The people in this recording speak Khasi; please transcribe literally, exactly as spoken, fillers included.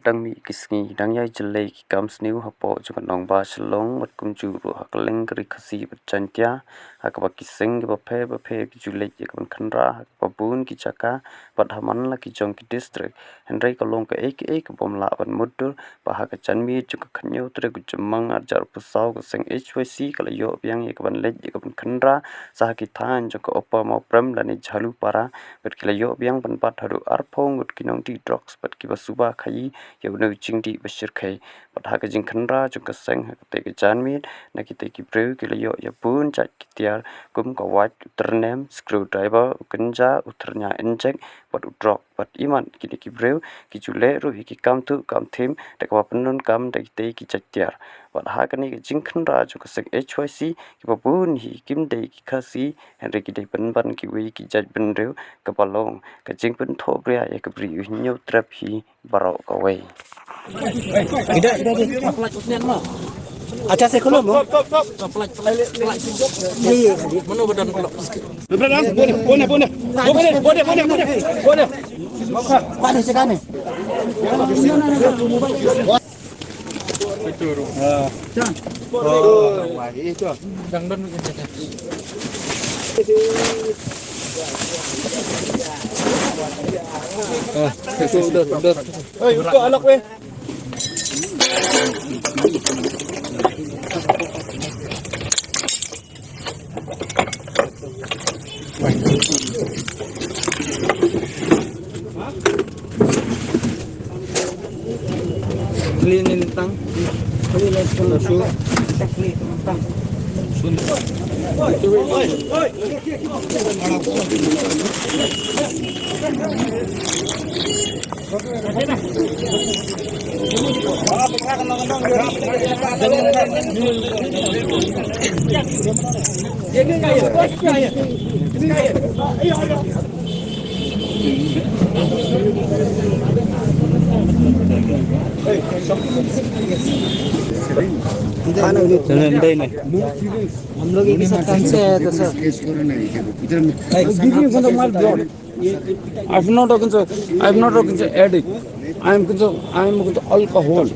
Dang mih ki sngi, dang ïai jyllei ki kam sniew hapoh jong ka nongbah Shillong, bad kumjuh ruh ha kylleng ka Ri Khasi bad Jaintia, ha kaba ki seng kiba pher bapher ki ju leit ïa ka ban khynra ha kaba bun ki jaka, bad ha man la ki jong ki district. Hynrei ka long kaei kaei kabym lah ban mutdur ba ha ka janmiet jong ka khathynñiew tarik u Jymmang arhajar arphew saw, ka seng H Y C ka la ïoh biang ïa ka ban leit ïa ka ban khynra sha ha ki thaiñ jong ka Upper Mawprem lane Jhalupara, bad ki la ïoh biang ban bat haduh arphew ngut ki nongdih drugs bad kiba suba khaïi ïa une u jingdih ba shyrkhei. Bad ha ka jingkhynra jong ka seng ha katei ka janmiet, na kitei ki briew ki la ïoh ïa bun jait ki tiar kum ka wait, u tyrnem, screwdriver, u kynja, u thyrnia injek, bad u drok. Bad imat kine ki briew ki ju leh ruh ïa ki kam tuh kam thim da kaba pyndonkam da kitei ki jait tiar. Bad ha kane ka jingkhynra jong ka seng H Y C, kiba bun hi kim dei ki Khasi, hynrei ki dei pynban kiwei ki jait bynriew, kaba long ka jingpynthohbria ïa ka Ri u Hynñiewtrep hi baroh kawei. Idah, idah, idah. Acha se khulum mo. Stop, stop, stop. Iya, iya. Mana badan pula? Bone, bone, bone. Bone, bone, bone, bone. Bone. Bone, sekali. हम लोग एक ही साथ काम से आया था, सर। I've not a, I am not a addict. I am, I am alcohol.